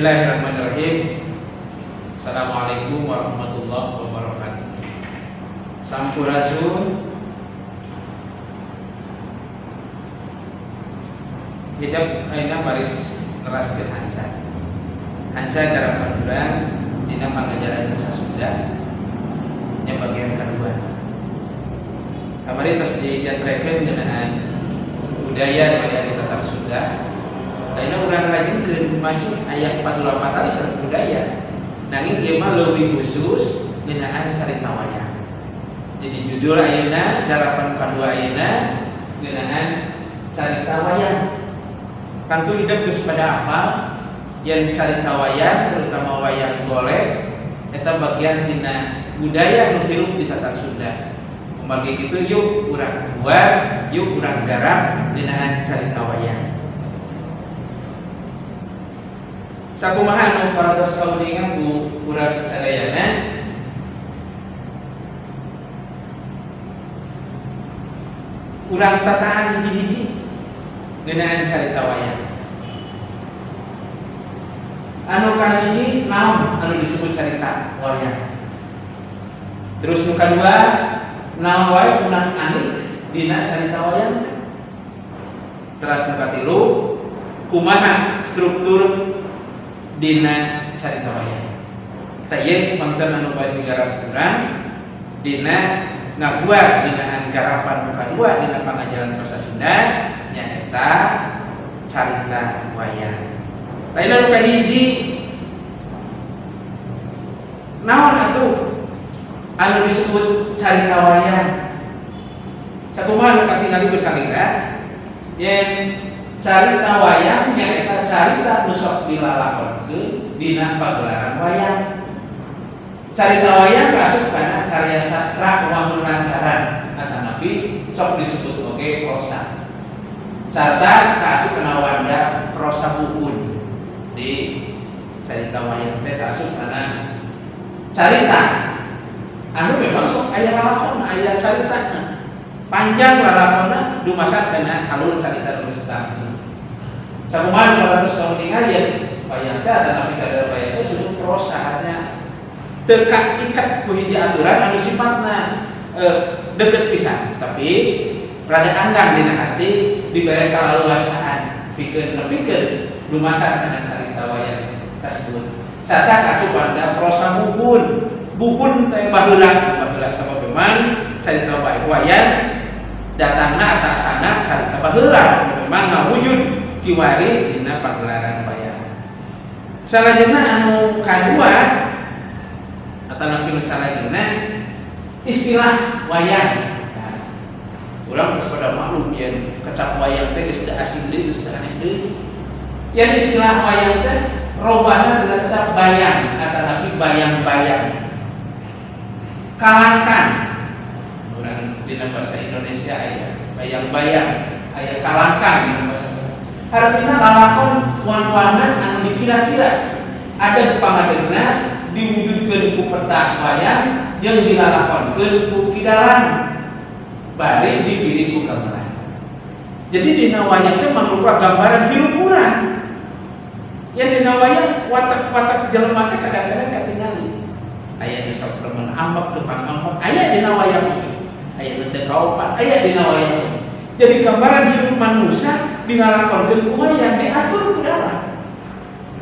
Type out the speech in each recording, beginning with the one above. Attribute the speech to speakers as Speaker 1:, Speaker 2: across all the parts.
Speaker 1: Bismillahirrahmanirrahim. Assalamualaikum warahmatullahi wabarakatuh. Sampurasun. Hidep ayeuna baris neraskeun hanca. Hanca garapan urang dina pangajaran bahasa Sunda nya bagian kedua. Kamari tos dijatrekeun ngeunaan budaya nu aya di Tatar Sunda. Ayeuna urang lajengkeun, masih aya 48 tali sareng budaya. Nanging ieu mah leuwih khusus ngeunaan carita wayang. Jadi judul ayeuna, garapan kadua ayeuna, ngeunaan carita wayang. Tangtu hidep geus pada apal yang carita wayang, terutama wayang golek, eta bagian tina budaya nu hirup di Tatar Sunda. Kumargi kitu, yuk urang buat, yuk urang garap ngeunaan carita wayang. Sakumaha anu parantos kauningan ku urang sadayana, urang tataan hiji-hiji ngeunaan carita wayang. Anu kahiji, naon anu disebut carita wayang? Terus nu kadua, naon wae unak anik dina carita wayang? Terus nu katilu, kumaha struktur dina carita wayang? Tah, ieu konten anu bade digarap urang dina ngabuat dina garapan nu kadua dina pangajaran bahasa Sunda, nyaeta carita wayang. Lain, nu kahiji, naon atuh anu disebut carita wayang? Sakumaha nu katingali ku salira, yen carita wayang nyaeta carita nu sok dilalakonkeun dina pagelaran wayang. Carita wayang kaasup kana karya sastra wangun lancaran atanapi sok disebut oge prosa. Sarta kaasup kana wanda prosa buhun. Di carita wayang teh kaasup kana carita anu memang sok aya lalakon, aya caritana. Panjang lalakonna dumasar kana alur carita nu utama. Sakumaha nu parantos kauningan, yen wayang teh atanapi carita wayang teh disebut prosa, artinya teu kaikat ku hiji aturan anu sifatna deket pisan, tapi rada anggang dina hati, dibere kaleluasaan pikeun nepikeun dumasar kana carita wayang kasebut. Sarta kaasup pada prosa buhun. Buhun teh baheula baheula, sabab memang carita wayang datangna atasana carita baheula memang ngawujud kiwari dina pagelaran wayang. Salajengna anu kadua atanapi nu salajengna, istilah wayang. Nah, urang geus pada maklum yen kecap wayang teh geus teu asing deui, geus teu aneh deui. Yen istilah wayang teh robahna tina kecap bayang atanapi bayang-bayang. Kalangkang. Urang dina bahasa Indonesia aya bayang-bayang, aya kalangkang dina bahasa. Artinya lalakon wan-wanan anu dikira-kira ada pangadegna diwujudkeun ku peta wayang jeung dilalakonkeun ku ki dalang bari dipilih ku gamelan. Jadi dina wayang teh mangrupa gambaran hirup urang. Yang dina wayang watak-watak jelema teh kadang-kadang katingali. Aya nu sok remen ambek, depan ambek, aya dina wayang oge. Aya nu teu kaopat, aya dina wayang oge. Jadi gambaran hidup manusia dilalakonkeun ku wayang, diatur ku dalang.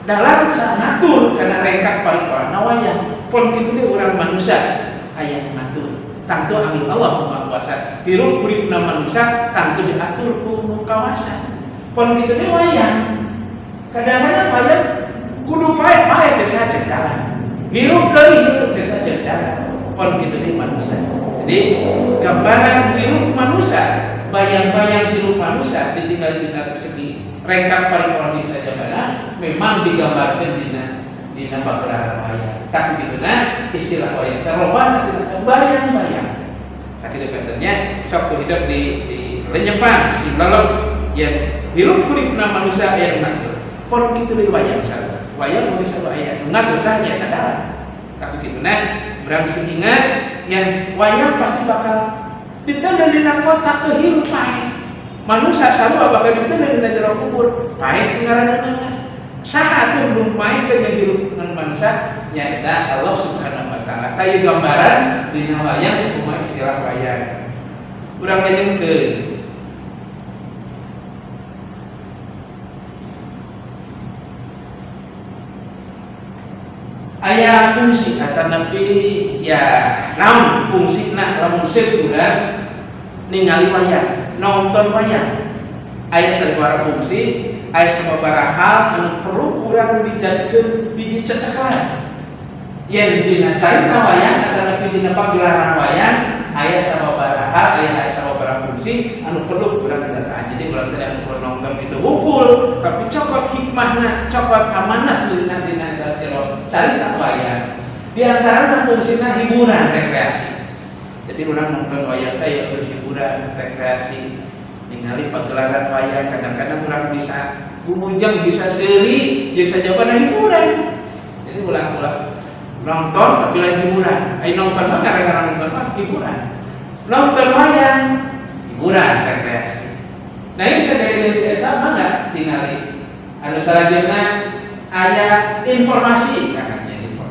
Speaker 1: Dalang ngatur karena rengkak paripurna wayang. Pon kitu deui urang manusia aya nu ngatur. Tangtu angin Allah Maha Kuasa. Hirup uripna manusia tangtu diatur ku nu kawasa. Pon kitu deui wayang. Kadang-kadang wayang kudu paeh, paeh cek saha? Cek dalang. Hirup deui, hirup cek saha? Cek dalang. Pon kitu deui manusia. Jadi gambaran hirup manusia, bayang-bayang hirup manusia ditinggal dina segi rengkak paripurna sajabana memang digambarkan dina dina pagelaran wayang. Tapi gitu, nah, istilah wayang teh robahna tina bayang-bayang. Tapi nya sok hidup di lenyepan si lelep yang hirup huripna manusia aya nu ngatur. Pon kitu deui wayang sarua. Wayang oge sarua aya nu ngatur, saha? Nya dalang. Tapi kitu, nah, urang sing ingat yang wayang pasti bakal diteundeun dina kotak ke hirup paeh. Manusia sarua bakal diteundeun dina jero kubur, paeh ngaranna. Saha atuh nu maenkeun jeung hirup manusia nyaeta Allah Subhanahu wa taala. Tah ieu gambaran dina wayang sakumaha istilah wayang. Urang lajengkeun. Aya fungsi atanapi ya naon fungsina lamun seuk urang ningali wayang, nonton wayang. Aya sababaraha fungsi, aya sababaraha hal anu perlu urang dijadikeun biji cecekelan. Yen dina carita wayang atanapi dina pagelaran wayang aya sababaraha hal, aya sababaraha fungsi anu perlu urang didataan. Jadi urang teh anu nonton kitu wungkul, tapi cokot hikmahna, cokot amanat dina dina carita wayang. Di antarana fungsina hiburan rekreasi. Jadi urang nonton wayang teh ya terus hiburan rekreasi, ningali pagelaran wayang, kadang-kadang urang bisa gumujeng, bisa seuri, jeung sajabana hiburan. Jadi ulah-ulah nonton tapi lain hiburan. Ai nonton mah gara-gara nonton mah hiburan. Nonton wayang hiburan rekreasi. Nah ini bisa dari eta mah nggak tingali. Anu salajengna aya informasi kakaknya info.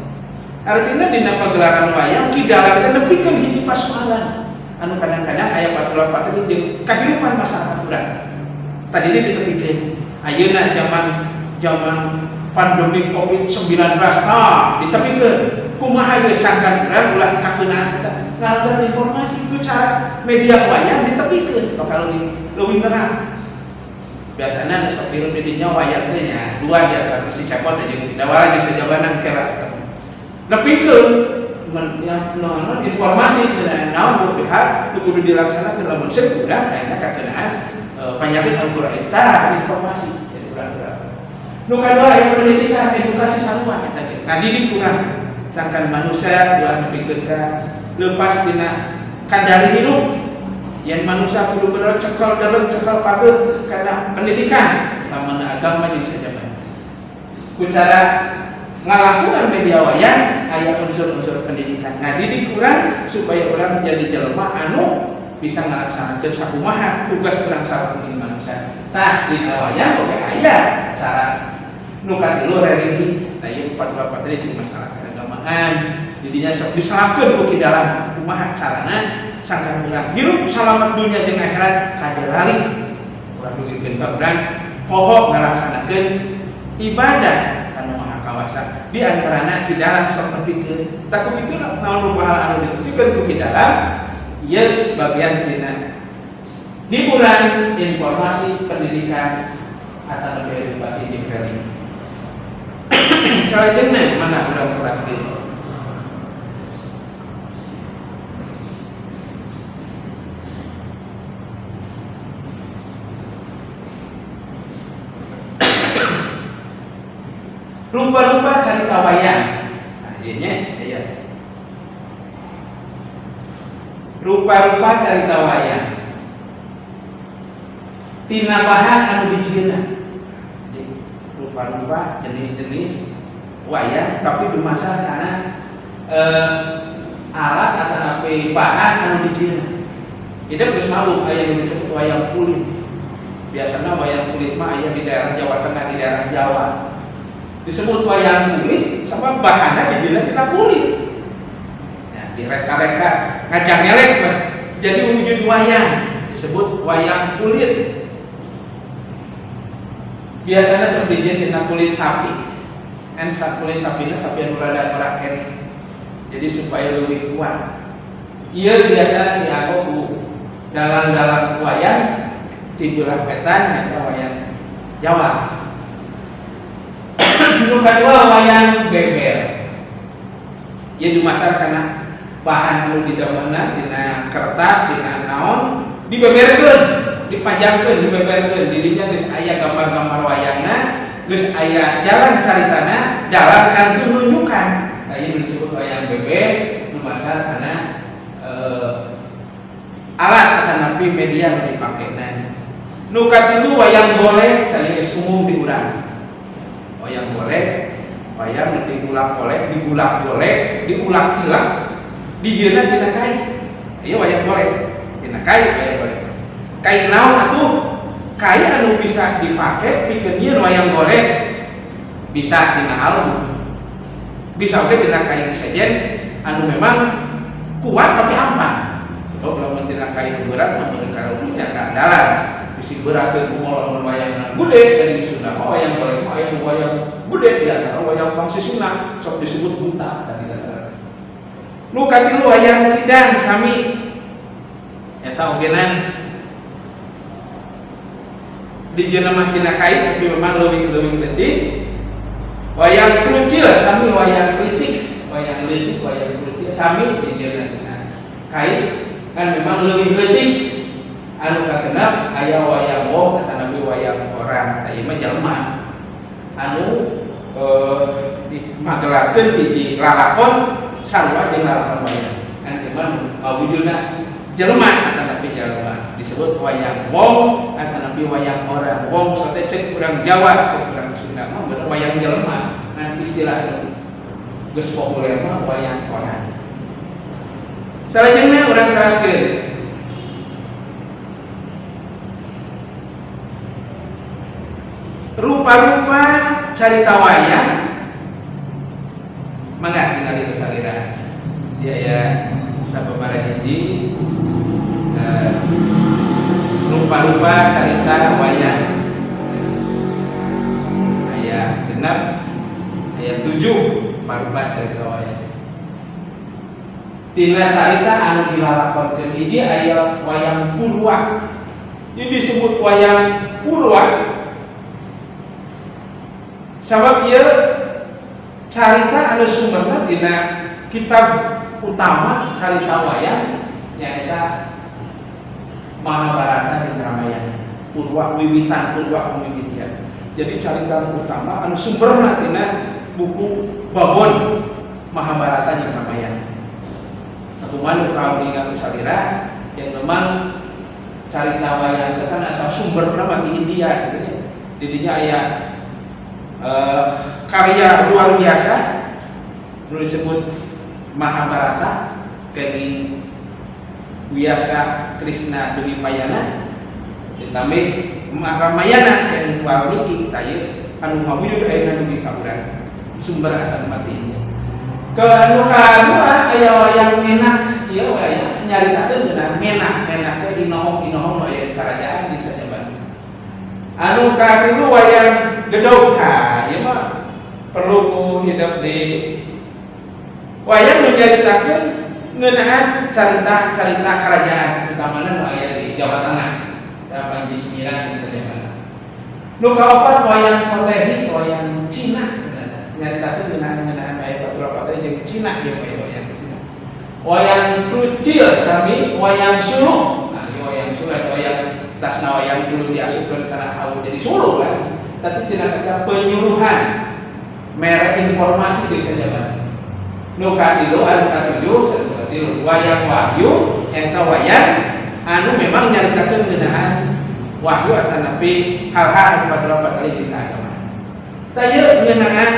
Speaker 1: Artinya dina pagelaran wayang ki dalam teh nepikeun hiji pasualan. Anu kadang-kadang aya patula-patuli jeung kahirupan masyarakat urang. Tadi ini ditepikeun. Ayeuna zaman pandemi Covid-19, ditepikeun. Kumaha ieu sangkan urang ulah kakeunaan eta. Ngalanggar informasi ku cara media wayang ditepikeun bakal leuwih nerang. Biasana nu sok film di dinya wayang teh nya dua di antara si Cepot jeung si Dawala jeung sajabana kera. Nepikeun informasi ngeunaan naon nu pihak nu kudu dilaksanakeun lamun seuk urang ayeuna kakeunaan panyakit anu eta informasi jadi urang-urang. Nu kadua aya pendidikan edukasi sarua eta ge. Ngadidik urang sangkan manusia ulah nepikeun ka leupas tina kandali hirup. Yen manusia kudu bener cekel dalam cekel patuh karena pendidikan lamun agama jeung sajabana. Ku cara ngalakukan media wayang aya unsur-unsur pendidikan. Ngadidik urang supaya urang menjadi jelema anu bisa ngalaksanakeun sakumaha tugas urang salaku manusia. Tah dina wayang oge aya cara nu katilu religi. Nah ieu patula-patri jeung masalah keagamaan. Didinya sok diselapkeun ku kidalam kumaha carana sangkan urang hirup salamet dunya jeung akhirat kade lali urang dugikeun ka urang poho ngalaksanakeun ibadah anu maha kawasa. Di antarana kidalam sok nepikeun. Tah ku kitu naon rupa hal anu ditepikeun ku kidalam ieu bagian tina hiburan, informasi, pendidikan atau lebih edukasi jeung religi. Salajengna mana urang teraskeun. Rupa-rupa carita wayang. Nah, ieu nya aya. Rupa-rupa carita wayang. Tina bahan anu dijieunna. Jadi rupa-rupa jenis-jenis wayang tapi dumasar kana alat atanapi bahan anu dijieunna. Kita geus maklum aya nu disebut wayang kulit. Biasana wayang kulit mah aya di daerah Jawa Tengah, di daerah Jawa. Disebut wayang kulit sebab bahannya dijieunna tina kulit. Ya, direka-reka ngajangelek mah jadi wujud wayang disebut wayang kulit. Biasanya sok dijieun tina kulit sapi. Kan kulit sapina sapi anu rada norak keneh. Jadi supaya leuwih kuat. Ieu biasa dianggo ku dalang-dalang wayang ti belah wetan eta wayang Jawa. Nu kadua wayang beber. Ieu dumasar kana bahan anu didamelna tina kertas, tina naon, dibeberkeun, dipajangkeun, dibeberkeun. Di dinya geus aya gambar-gambar wayangna, geus aya jalan caritana, dalam kartu nunjukan. Nah, ieu disebut wayang beber dumasar kana alat atanapi media nu dipakena. Nu katilu wayang golek, tah ieu geus umum di urang. Wayang golek, wayang nu diulak-golek, digulak-golek, diulak-ilak, dijieunna tina kai. Ieu wayang golek, tina kai wayang golek. Kai naon atuh? Kai anu bisa dipake pikeun nyieun wayang golek. Bisa tina alum, bisa oge tina kayu sejen anu memang kuat tapi hampang. Sebab lamun tina kayu berat mah meuni karunya keandalan. Bisi berat teh kumaha lamun wayang gede dari Sunda mah wayang golek mah aya wayang gede di antara wayang pangsisina sok disebut buta tadi antara. Nu katilu wayang kidang sami eta ogenan dijieunna mah tina kayu tapi memang leuwih-leuwih leutik. Wayang krucil sami wayang leutik, wayang leutik wayang krucil sami dijieunna tina kayu kan memang leuwih leutik. Anu kagenep aya wayang wong atanapi wayang orang, ieu mah jelema anu dimagelarkeun hiji lalakon sarua jeung lalakon wayang. Kan ieu mah mawujudna jelema atanapi jelema disebut wayang wong atanapi wayang orang. Wong sote cek urang Jawa, cek urang Sunda mah bener wayang jelema. Ngan istilah geus populer mah wayang orang. Salajengna urang teraskeun rupa-rupa carita wayang mangga tinggal itu salira dia ya sababaraha hiji rupa-rupa carita wayang aya 6 aya 7 rupa-rupa carita wayang. Tina carita anu dilalakonkeun hiji aya wayang purwa. Ini disebut wayang purwa sabab ieu carita anu sumberna tina kitab utama carita wayang nyaeta Mahabharata jeung Ramayana. Purwa wiwitan purwa pamimitian. Jadi carita utama anu sumberna tina buku babon Mahabharata jeung Ramayana. Sakumaha nu kauninga ku salira yang memang carita wayang itu kan asal sumberna mah di India gitu nya. Di dinya aya karya luar biasa nu disebut Mahabharata kenging Wiyasa Krishna Dwipayana ditambah Ramayana kenging Walmiki tah anu ngawujud ayeuna dugi ka urang sumber asal mati ini. Ke anu kadua aya wayang menak ieu wayang nyaritakeun ngeunaan menak, menak teh inohong-inohong nu aya di karajaan di sajaban. Anu katilu wayang gedog, tah ieu mah perlu ku hidup di wayang nu nyaritakeun ngeunaan carita-carita kerajaan utamana nu aya di Jawa Tengah, da Panji Semirang di sajaban. Nu kaopat wayang kotehi, wayang Cina nyaritakeun ngeunaan aya batur-batur jeung Cina ieu wayang Cina. Wayang krucil sami wayang suluh. Nah, ieu wayang suluh wayang tasna wayang dulu diasupkeun kana hawu jadi suluh kan. Tapi tina kaca penyuluhan mere informasi di sajaban. Nu katilu anu katujuh satu wayang wahyu eta wayang anu memang nyaritakeun ngeunaan wahyu atanapi hal-hal anu batur-batur jeung keagamaan. Tah ieu ngeunaan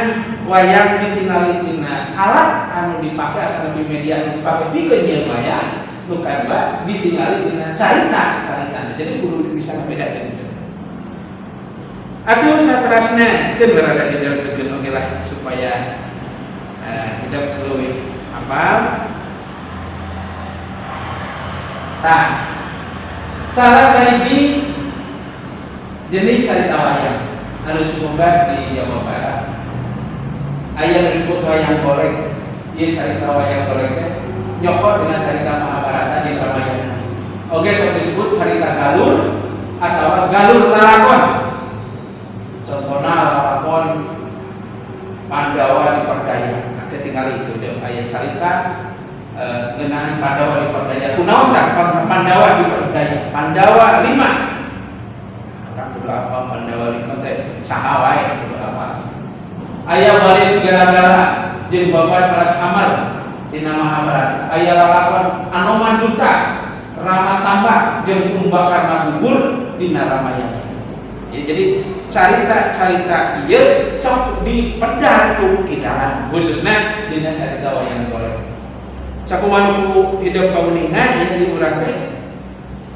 Speaker 1: wayang ditingali tina alat anu dipake atanapi media anu dipake pikeun nyieun wayang, nu kadua ditingali tina carita-caritana. Jadi kudu bisa ngabedakeun gitu. Atuh saterasna keun rada didalamkeun oge lah supaya hidup leuwih hafal. Tah, salah sahiji jenis carita wayang anu sumumbar di Jawa Barat aya nu disebut wayang golek. Ieu carita wayang golek teh nyokot dina carita Mahabharata jeung Ramayana. Oge sok disebut carita galur atawa galur lalakon. Contohna lalakon Pandawa diperdaya. Nah, ketinggali itu dia aya carita ngeunaan Pandawa diperdaya. Kunaon tah Pandawa diperdaya? Pandawa 5. Urang kudu apa Pandawa 5 teh saha wae kudu apa. Aya baris gara-gara jeung babat balas amar tina Mahabharata. Aya lalakon Anoman Duta, Rama Tambak jeung Kumbakarna gugur dina Ramayana. Ya, jadi carita-carita ieu sok dipedar ku kidalan khususna dina carita wayang golek. Sakumaha ku hidup kauninga ieu di urang teh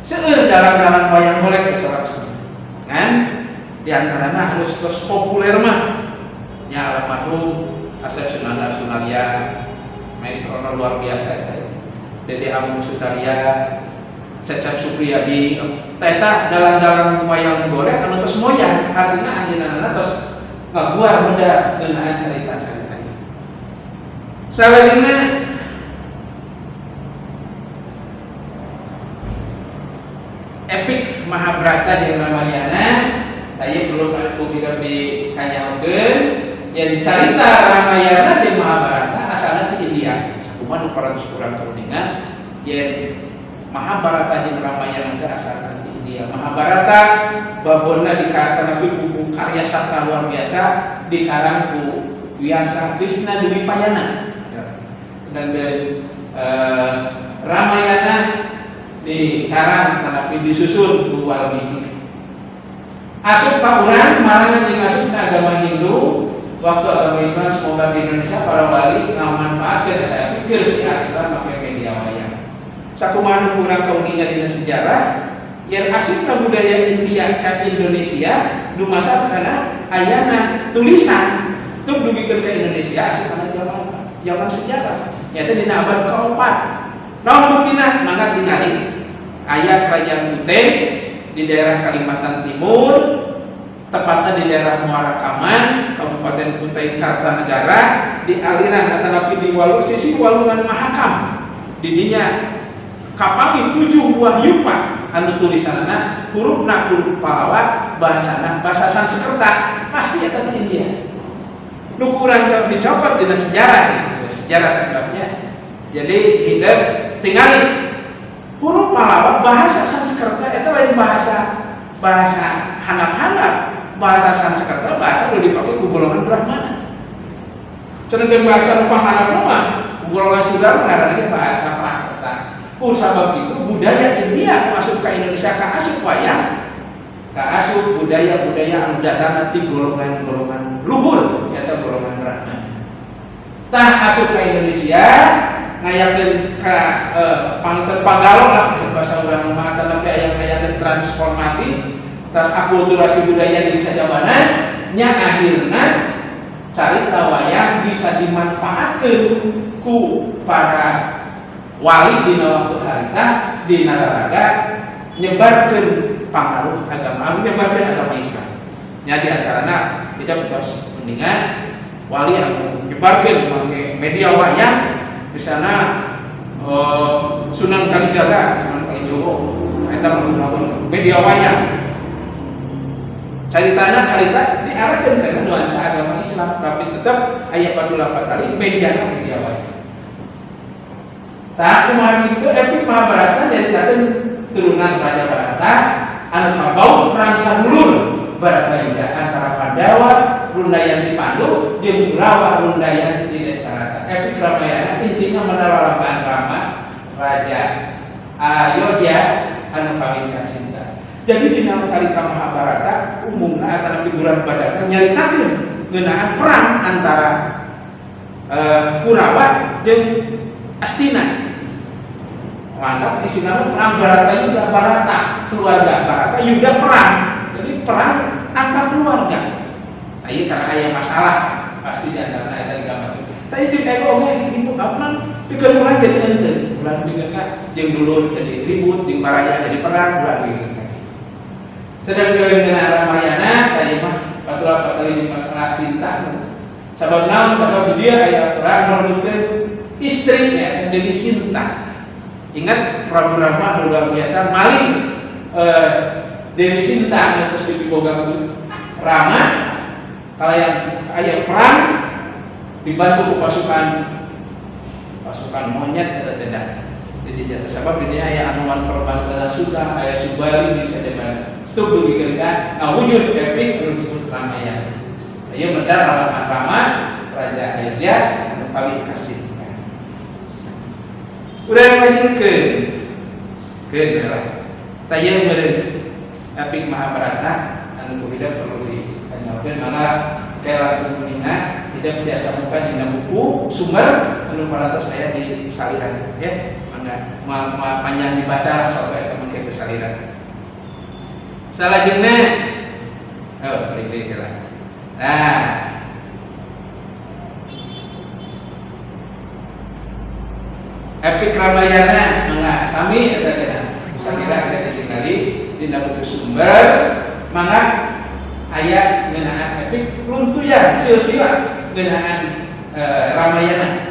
Speaker 1: seueur dalang-dalang wayang golek geus sorang. Ngan di antarana anu tos populer mah Nya almarhum Asep Sunandar Sunarya, maestro luar biasa eta. Dede Amung Sutarya, Cecep Supriyadi, eta dalang-dalang wayang golek anu tos moyan, artinya anjeunna tos ngaguar benda ngeunaan carita-carita. Salajengna epik Mahabharata jeung Ramayana, aya perlu aku tidak dikanyaokeun, yang carita Ramayana jeung Mahabharata asalna ti India. Sakumaha nu parantos kurang kauningan, yen Mahabharata jeung Ramayana teh asalna ti India. Mahabharata babonna dikatakan buku karya sastra luar biasa dikarang ku Wyasa Krishna Dwipayana. Sedangkan Ramayana dikarang tetapi disusun ku Walmiki. Asup ka urang marana jeung asup ka agama Hindu, waktu agama Islam semoga di Indonesia para wali ngamanfaatkeun eta pikir syiar Islam make media wayang. Sakumaha nu kurang kauninga dina sejarah yang asupna budaya India ka Indonesia dumasar kana ayana tulisan tuk dugikeun ka Indonesia asup kana zaman sejarah nyata dina abad keempat. Naon buktina? Mangga tingali aya kerajaan Kutai di daerah Kalimantan Timur, tepatnya di daerah Muara Kaman, Kabupaten Kutai Kartanegara, di aliran atanapi di sisi Walungan Mahakam. Di dinya kapanggih 7 buah yupa anu tulisanana hurufna huruf Palawa, bahasana bahasa Sanskerta, pasti eta teh India. Nu kurang dicopot dina sejarah, sejarah sebabnya. Jadi hidup tingali huruf Palawa bahasa Sanskerta eta lain bahasa handap-handap, bahasa Sanskerta bahasa nu dipake ku golongan Brahmana. Sedangkan bahasa nu panghandap mah ku golongan Sunda ngaranna ge bahasa Prakerta. Ku sabab itu budaya India masuk ke Indonesia ka asup wayang, ka asup budaya-budaya anu datangna ti golongan-golongan luhur nyata golongan Brahmana. Tah asup ka Indonesia ngayakeun ka panginten pagalong lah bahasa urang mah tapi aya ngayakeun transformasi tas akulturasi budaya di sajabana nya akhirna carita wayang bisa dimanfaatkeun ku para wali dina waktu harita dina raraga nyebarkeun pangaruh agama, nyebarkeun agama Islam. Nya di antarana tidak tos mendingan wali anu nyebarkeun make media wayang di sana Sunan Kalijaga, Sunan Kalijogo eta menggunakan media wayang. Caritana carita diarahkeun kana nuansa agama Islam tapi tetap aya patula patali media media wayang. Tah kumaha kitu epik Mahabharata nyaritakeun turunan Raja Bharata anu kabau perang sadulur Bharatayuda antara Pandawa rundayan ti Pandu jeung Kurawa rundayan ti Destarata. Epik Ramayana intina menaralapan Rama Raja Ayodhya anu kawin ka Sinta. Jadi dina carita Mahabharata umumna antara figuran Bharata nyaritakeun ngeunaan perang antara Kurawa jeung Astina. Mantap di sini perang Bharata Yuda, Bharata keluarga Bharata Yuda perang. Jadi perang antar keluarga. Nah, ini karena aya masalah pasti di antara eta digambarkeun. Tapi itu kayak oge ibu apa pikeun urang jadi henteu. Urang pikeun ka jeung dulur jadi ribut, jeung baraya jadi perang, urang pikeun ka. Sedangkan ngeunaan Ramayana tadi mah patula patali di masalah cinta. Sabab naon? Sabab dia aya perang merebutkeun istrinya Dewi Sinta. Ingat Prabu Rama luar biasa maling Dewi Sinta yang terus dipiboga ku Rama. Kalau yang aya perang dibantu ku pasukan monyet atau tidak. Jadi jatuh sabab ini aya anuan perbantuan suka aya Subali bisa jalan. Tuh dugikeun ka ngawujud epik anu disebut Ramayana. Aya medar Rama Rama Raja Ayodhya anu kawin ka Sinta. Urang lanjutkeun. Keun lah. Tayeu meureun epik Mahabharata anu kuhidap perlu dikanyaokeun mangga kela kuninga tidak biasa buka dina buku sumber anu parantos aya di saliran ya. Mangga moal panjang dibaca sok eta mangke ke saliran. Salajengna oh balik deui lah. Nah, Epik Ramayana, mangga sami eta cenah. Salira kita ditinggali dina buku sumber, mangga aya ngeunaan epik runtuyan silsilah ngeunaan Ramayana.